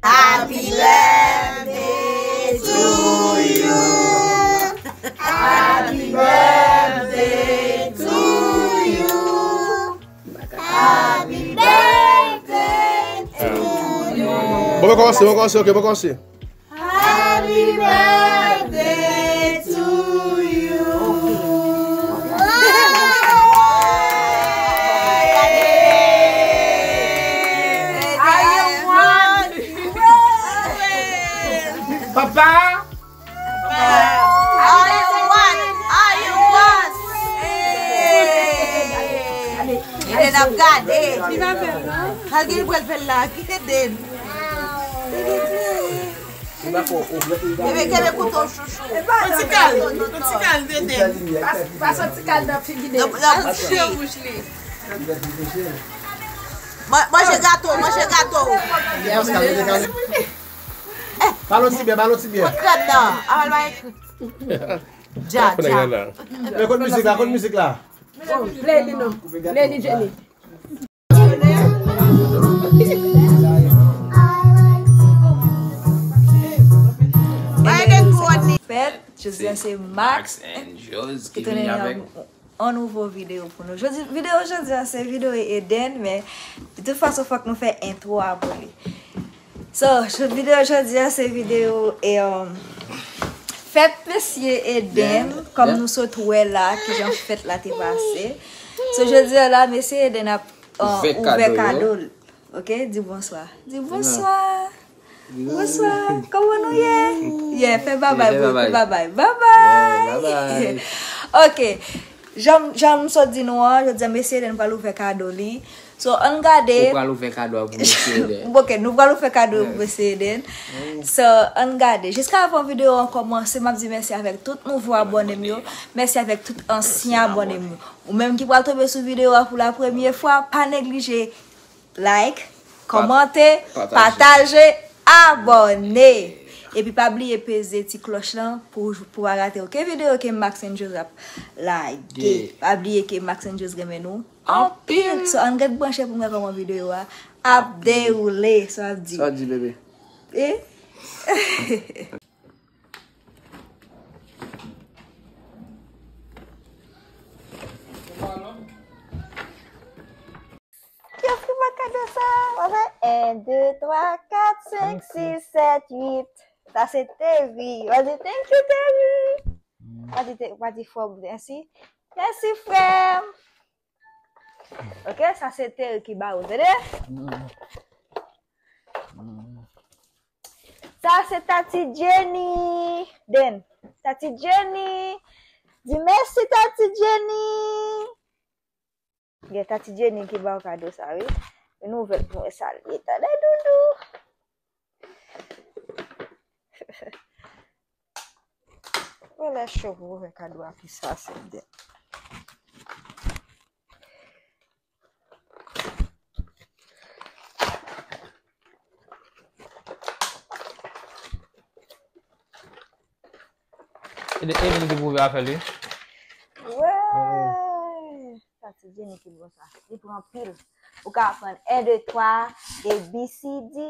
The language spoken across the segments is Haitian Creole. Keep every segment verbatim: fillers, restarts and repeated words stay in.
Happy birthday to you. Happy birthday to you. Happy birthday to you. Bon, mwen kòmanse, mwen kòmanse, ok, mwen kòmanse. Happy birthday to you. Papa! All you want, all you want. Eden ap gade. Al gen pral fè la, kite Eden. Bebe, kenbe kouto chouchou. Yon ti kal, yon ti kal Eden. Pas, pas yon ti kal nan figi Eden. Nan, nan bouch li. Man-, manje gato, manje gato. Ba l yon ti byè, ba l yon ti byè. Pot krèm nan. Aval bay. Dja, dja. Men kot mizik la, kot mizik la. Play li non. Play li, Jenny. Fèt, jodi a se Max and Joz ki tounen avèk yon nouvo videyo pou nou. Jodi, videyo jodi a se videyo Eden, men de tout fason fòk nou fè entwo a pou li. So, videyo jodi a se videyo e, um, fèt mesye Eden, kòm nou sot wè la kijan fèt la te pase. So, jodi a la, mesye Eden ap, uh, ouvè kado l. Ok, di bonswa. Di bonswa. Bonswa. Kòman nou ye? Yeah, fè babay pou yo, fè babay. Babay. Ok. Jan, jan m sot di nou an, jodi a mesye Eden pral ouvè kado li. So, ann gade. Ou pral ouvè kado a pou mesye Eden. Ok, nou pral ouvè kado pou mesye Eden. So, ann gade. Jiska avan videyo an kòmanse, m ap di mèsi avèk tout nouvo abòne m yo. Mèsi avèk tout ansyen abòne m yo. Ou menm ki pral tonbe sou videyo a pou la premye fwa, pa neglije like, kòmante, pataje, abòne. Epi pa bliye peze ti klòch lan pou, pou pa rate okenn videyo ke Max and Joss ap lage. Pa bliye ke Max and Joss renmen nou anpil. So, ann ret branche pou n wè kòman videyo a ap dewoule. Sa ap di. Sa di, bebe. E? Ki ofri mwen kado sa? Mwen fè en, de, twa, kat, senk, sis, sèt, uit. Sa se Terry. Mwen di, thank you, Terry. Mwen di, te- mwen di, frè m, mèsi. Mèsi, frè m. Ok, sa se Terry ki ba ou, tande? Sa se Tati Jenny. Den. Tati Jenny. Di mèsi, Tati Jenny. Gen Tati Jenny ki ba w kado sa, wi. Yon nouvèl pou mwen sa l ye. Tande, doudou. Wè lè cho pou ouvè kado a ki sa, Senyè. E de, e moun ki pou ouvè afè li. Wè! Sa ti Jenny ki bon sa. Li pran pil. Ou ka aprann en, de, twa, A B C D.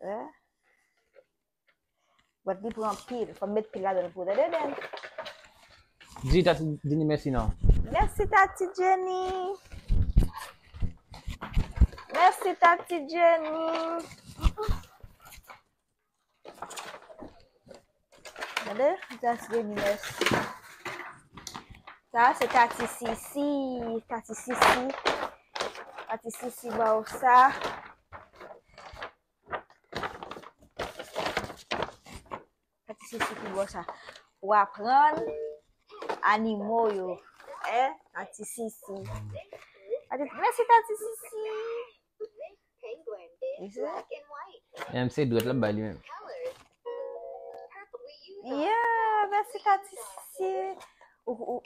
Wè? But li pran pil. Fò m met pil ladan l pou tande, den. Di Tati Jenny mèsi non. Mèsi, Tati Jenny. Mèsi, Tati Jenny. Tande, Tati Jenny mèsi. Sa se Tati Sisi. Tati Sisi. Tati Sisi ba w sa. Tati Sisi ki bò sa. Pou aprann animo yo. Eh, Tati Sisi. Tati, mèsi, Tati Sisi. Mèsi. Menm se dwèt l ap bay li menm. Yeah, mèsi, Tati Sisi. Ou, ou.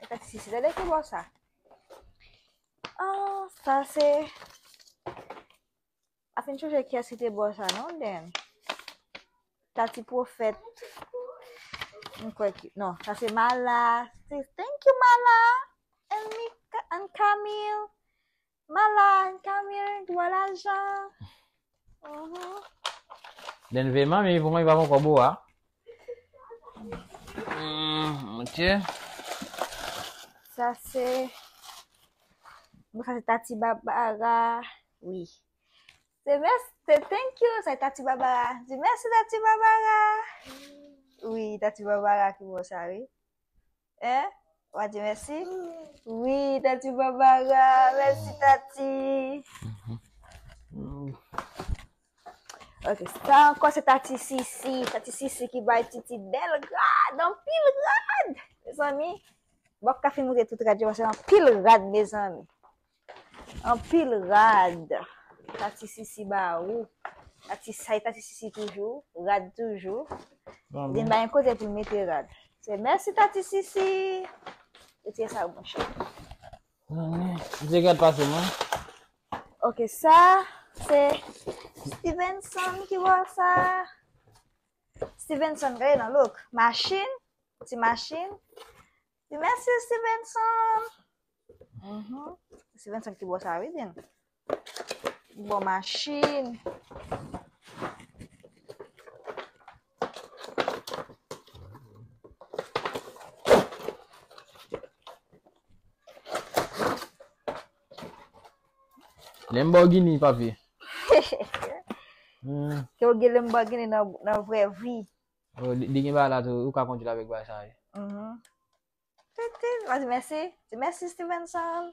Tati Sisi, tande ki bò sa. Ah, sa se A fin chonje kiyès ki te ba w sa non, den. Tati Pwofèt. M kwè ki, non, sa se Mala. Se, thank you, Mala. And Mika, and Camille. Mala and Camille, dwa lajan. Mhm. Den ve manmi, pou mwen, pa pran kòb ou a. Hmm, ok. Sa se, bon, sa se Tati Babara. Wi. Se mès-, se thank you, se Tati Babara. Di mèsi, Tati Babara. Wi, Tati Babara ki ba w sa, wi. Hein? W a di mèsi? Wi, Tati Babara. Mèsi, Tati. Ok, sa ankò se Tati Sisi. Tati Sisi ki bay Titi bèl rad, anpil rad. Mezanmi, m p ap ka fin montre tout rad yo, paske anpil rad, mezanmi. Anpil rad. Tati Sisi ba ou. Tati sa, Tati Sisi toujou. Rad toujou. Li pa gen kote pou l mete rad. Se mèsi Tati Sisi. Retire sa, monchè. Mwen se gad pase mwen. Ok, sa, se Stevenson ki ba w sa. Stevenson, gade nan look. Machin, ti machin. Di mèsi Stevenson. Mhm. Stevenson ki ba w sa, wi, den. Bon, machin. Lamborghini, papi. Hmm. Ke w gen Lamborghini nan, nan vrè vi. Oh, li, li gen bagay la tou, ou ka kondwi l avèk bagay sa yo. Mhm. Titi, w a di mèsi. Di mèsi, Stevenson.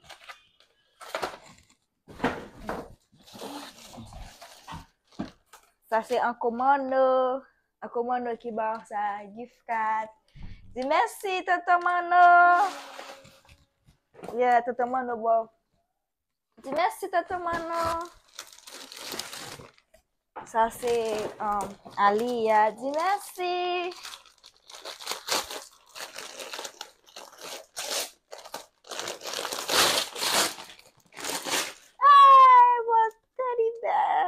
Sa se Uncle Manno. Uncle Manno ki ba w sa, gift card. Di mèsi, Tonton Manno. Yeah, Tonton Manno ba w. Di mèsi, Tonton Manno. Sa se, um, Aliya. Di mèsi. Ay, bon teddy bear.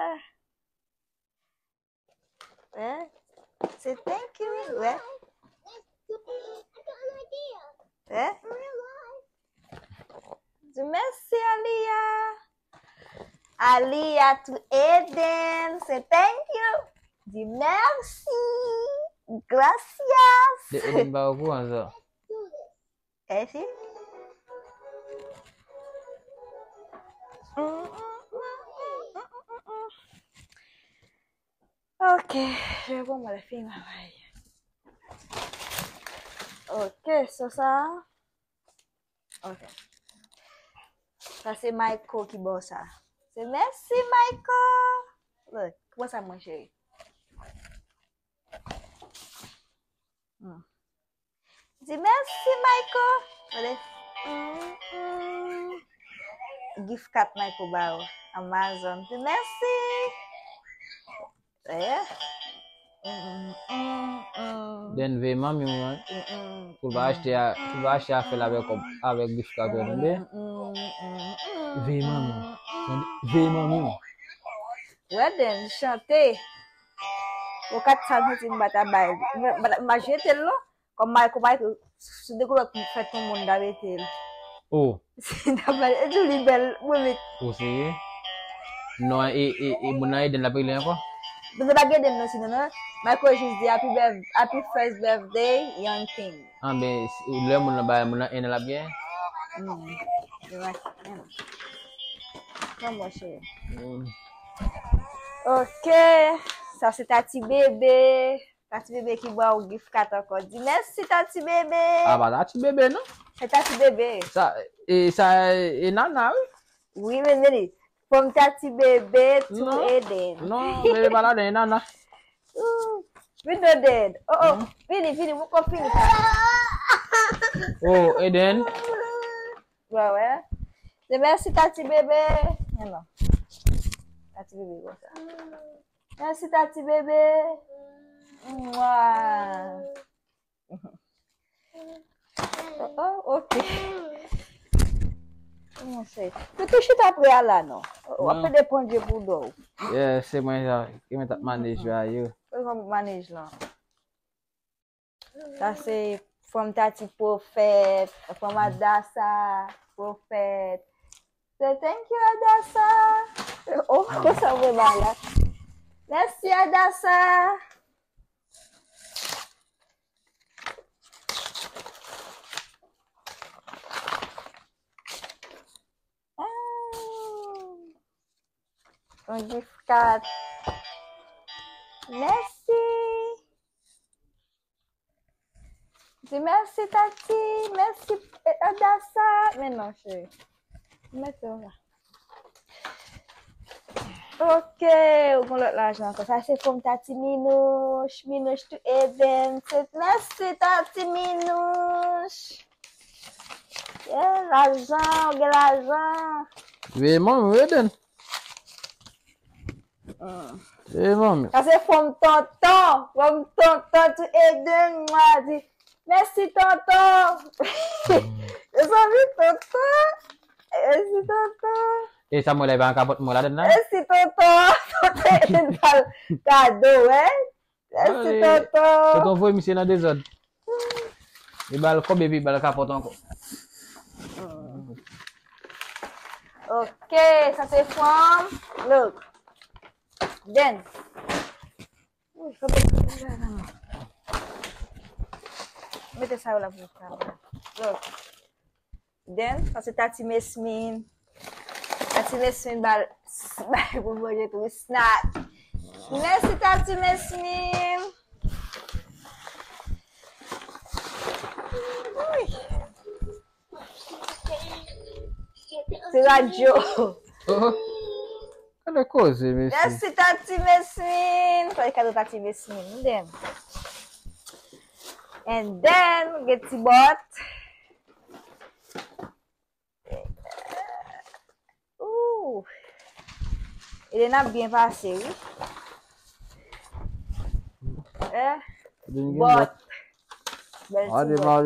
Eh? Di mèsi, Aliya. Aliya to Eden. Say thank you. Di mèsi. Gracias. De Eden pa okouran sa. Esi? Ok, je vais prendre le film. Ok, so sa. Ok. Sa se Michael ki ba w sa. Se mèsi, Michael. Look, pran sa mwen, cheri. Hmm. Di mèsi, Michael. Gade. Mm, mm. Gift card Michael ba w. Amazon. Di mèsi. Eh? Mm, mm, mm, mm. Den veye manmi w, wi. Mm, mm. Pou l pa achte a, pou l pa achte afè l avèk, avèk gift card ou, tande? Mm, mm, mm, mm. Veye manmi w. Veye manmi w. Wè, Den, chante. Ou kat sa m santi m pa ta bay. M pa ta, m pa jete l non. Kòm Michael, Michael, sou dekouvèt pou fèt yon moun ta mete l. Oh. Si ta bay, e di w li bèl, mwen met. Ou serye? Non, e, e, e moun nan Eden l ap rele ankò? Mwen pa gen Eden non, sinon non. Michael jis di happy birth-, happy first birthday, young king. Ah, ben, si, lè moun nan bay moun nan en an l ap gen? Hmm. Li pa, hmm. Kòman, cheri? Hmm. Ok, sa se Tati Bebe. Tati Bebe ki ba w gift card ankò. Di mèsi, Tati Bebe. A pa Tati Bebe, non? Se Tati Bebe. Sa, e, sa, e Nana, wi. Wi, men, men li. From Tati Bebe to Eden. Non, Bebe pa ladan, e Nana. Ooh, we know that. Oh, oh, hmm. Vini, vini, mwen konn fini sa. Oh, Eden. Wè, wè. Se mèsi, Tati Bebe. Men non. Tati Bebe, konsa. Mèsi, Tati Bebe. Mwa. Oh, oh, ok. Monchè. Toutou chita prè a la, non. W ap pede pran dye pou do w. Yeah, se mwen, sa. Ki mwen t ap manej yo a yo. Kòman pou manej lan? Sa se from Tati Pwofèt, from Adasa Pwofèt. Say thank you, Adasa. Oh, konsa vre bagay la. Mèsi, Adasa. Ah, yon gift card. Mèsi. Di mèsi, Tati. Mèsi, eh, Adasa. Men non, cheri. Mete w la. Ok, ou gon lòt lajan ankò. Sa se from Tati Minouch. Minouch to Eden. Se, mèsi, Tati Minouch. Yeah, lajan, ou gen lajan. Veye manmi w, Eden. Hmm. Veye manmi w. Sa se from tonton. From tonton to Eden, mwa di. Mèsi, tonton. Mezanmi, tonton. Mèsi, tonton. E sa mwen la, e pa yon kapòt mwen ladan nan? Mèsi, tonton. Tonton Eden ba l kado, wè. Mèsi, tonton. Tonton voye misye nan dezòd. Li ba l kòb epi ba l kapòt ankò. Ok, sa se from. Look. Den. Ui, fò mete sa yo la pou sa. Look. Den, sa se Tati Mesmin. Tati Mesmin ba l, ba l pou manje tou, snack. Mèsi, Tati Mesmin. Ui. Se radyo. Oh. Gade koze, mesye. Mèsi, Tati Mesmin. Fè kado Tati Mesmin. And then, and then, gen ti bòt. Ooh. Eden ap byen pase, wi. Eh, bòt. Bèl ti bòt.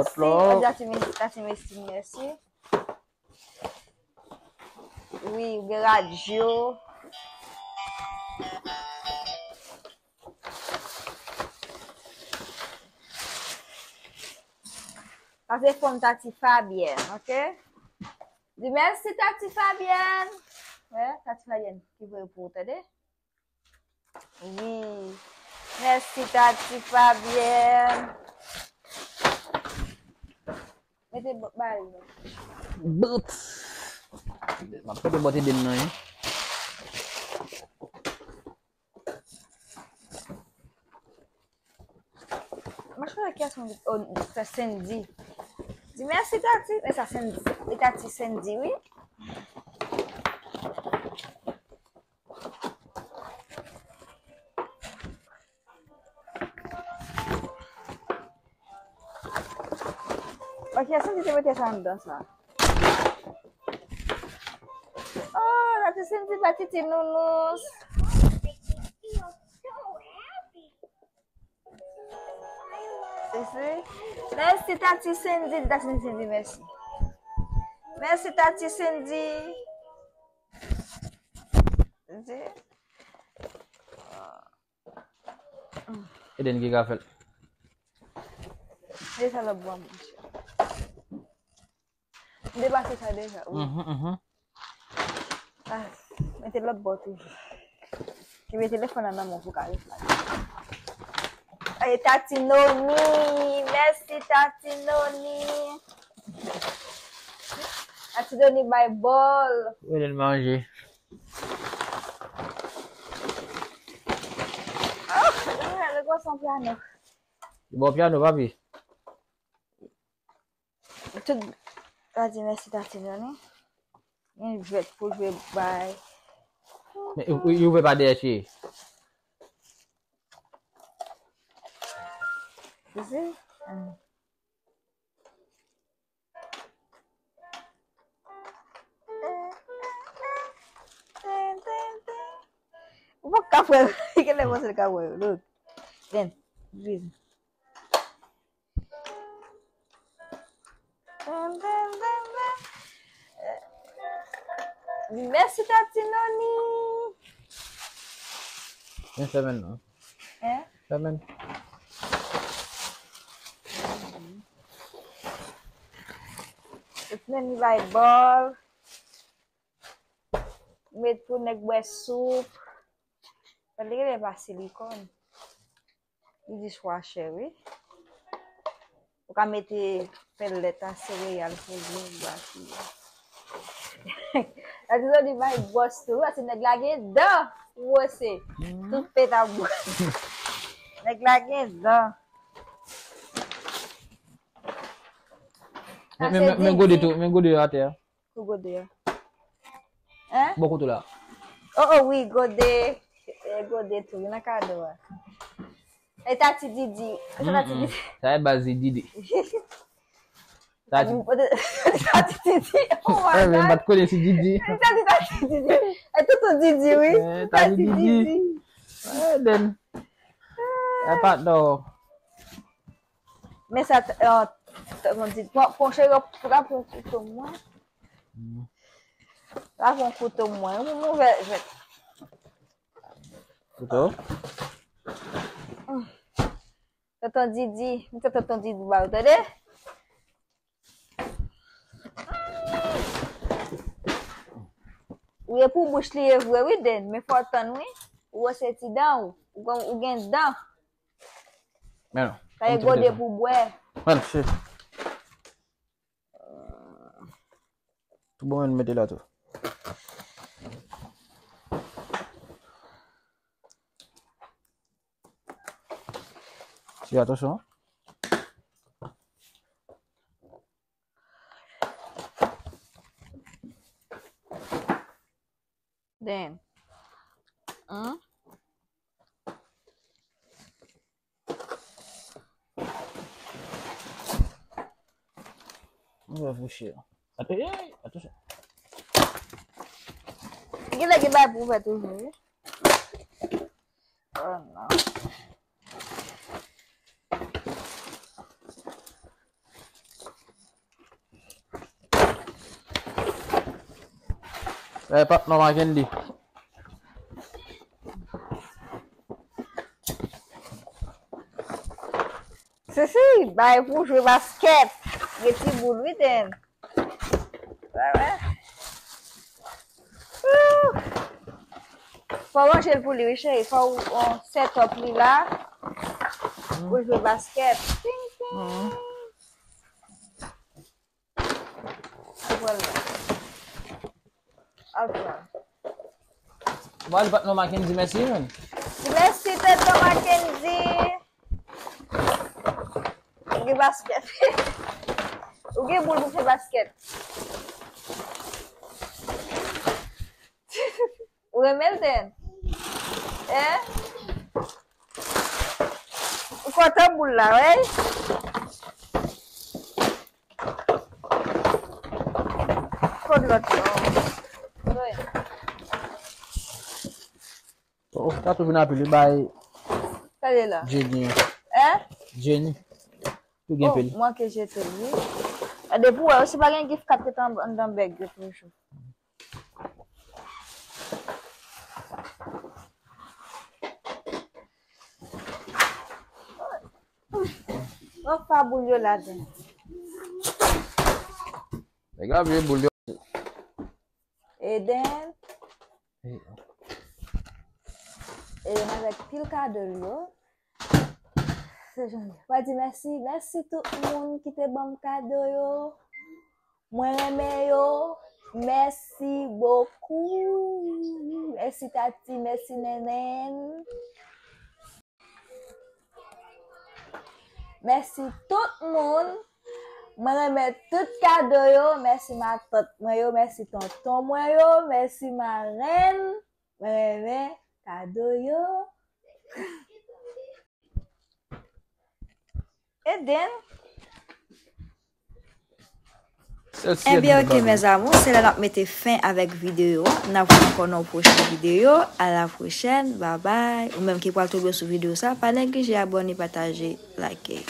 Mèsi, Tati Mes-, Tati Mesmin, mèsi. Wi, ou gen radyo. Sa se fanm Tati Fabienne, ok? Di mèsi Tati Fabienne. Wè, Tati Fabienne ki voye pou ou, tande? Wi. Mèsi Tati Fabienne. Mete bòt ba li non. Bòt. M ap pote bòt ede m nan, wi. M ap chwazi kiyès mwen, oh, sa Sandy. Di mèsi Tati, men sa Sandy, e Tati Sandy, wi. Ok, Sandy te mete sa anndan sa. Oh, Tati Sandy pa titi nounous. Isi. Mèsi Tati Sandy, Tati Sandy, mèsi. Mèsi Tati Sandy. Sandy. Eden ki ka fè l. E sa lòt bò, monchè. M te pase sa deja, wi. Mhm, mhm. Ah, mete lòt bò toujou. Ki mete telefòn nan nan men w pou ka reflate. Ay, Tati Noni, mèsi Tati Noni. Tati Noni bay bòl. Ou lè l manje. Ah, le gwo son pyano. Bon pyano, papi. Tout, pa di mèsi Tati Noni. Gen jwèt pou jwe bay. Men, ou, ou, ou vle pa dèyè cheri. Ou si? Ah. Ou pa ka fè, genlè panse l ka wè yo, look. Den, vin. Mèsi Tati Noni. Men fèmen non. Hein? Fèmen. Tati Noni bay bòl. Met pou nèg bwè soup. Gade genlè pa silikòn. Li dishwasher, wi. Ou ka mete pèlèt a sereyal pou li, ou ba fi a. Tati Noni bay bòs tou, paske nèg la gen dan pou wose. Tout peta bwè. Nèg la gen dan. Men, men, men, men gode tou, men gode yo atè a. Pou gode a. Hein? Bò kote w la. Oh, oh, wi, gode. Eh, gode tou, nan kado a. E Tati Didi. E sa Tati Didi. Sa e baz Didi. Tati. Tati Didi. Oh my God. Eh, men m pa t konnen se Didi. Tati, Tati Didi. E toutou Didi, wi. Eh, Tati Didi. Eh, den. E pa t non. Men sa, t-, eh, t-, mwen di, pran, pran cheri, pran, pran kouto mwen. Hmm. La pran kouto mwen. Mwen, mwen ouvè, ouvè. Kouto? Hmm. Tonton Didi, m te tonton Didi ba ou, tande? Ou ye pou bouch li ye vre, wi, Den, men fò w tann, wi. Ou wose ti dan ou, ou gen, ou gen dan. Men non. Sa e gode pou bwè. Men, shit. Tout bon, men mete la tou. Fè atansyon. Damn. Hum? Mwen fè fouche. Ate-, ey, atansyon. Gen lè gen bagay pou fè toujou, wi. Oh, non. Eh, pa t nòmal, Kendy. Sisi, bay pou jwe baskèt. Gen ti boul, wi, Den. Wè, wè. Woo! Fò w ranje l pou li, wi, cheri. Fò w, w set up li la. Pou jwe baskèt. Ting, ting. Ou pral la. Al pran. Bon, li pa t non Mackendy, mèsi, menm. Mèsi, tonton Mackendy. Ou gen baskèt. Ou gen boul pou fè baskèt. Ou renmen l, Den? Hein? Ou kontan boul la, wi? Kot lòt yo? Wi. Oh, tatou vin apil, li bay Gade la. Jenny. Hein? Jenny. Tou gen Oh, pil. Manke jete l, wi. Gade pou wè, si pa gen gift card ki t anndan bèg yo toujou. Anfa boul yo ladan. Nèg la vye boul yo. Eden. Eden avèk pil kado l yo. Se jan yo. Mwen di mèsi, mèsi tout moun ki te ban m kado yo. Mwen renmen yo. Mèsi bokou. Mèsi Tati, mèsi Nènèn. Mèsi tout moun. Mwen renmen tout kado yo. Mèsi matant mwen yo. Mèsi tonton mwen yo. Mèsi marenn. Mwen renmen kado yo. Eden. Ebyen, ok, mes amours, se la n ap mete fen avèk videyo. N ap wè ankò nan yon pwochen videyo. A la pwochèn. Babay. Ou menm ki pral tonbe sou videyo sa, pa neglije abòne, pataje, like.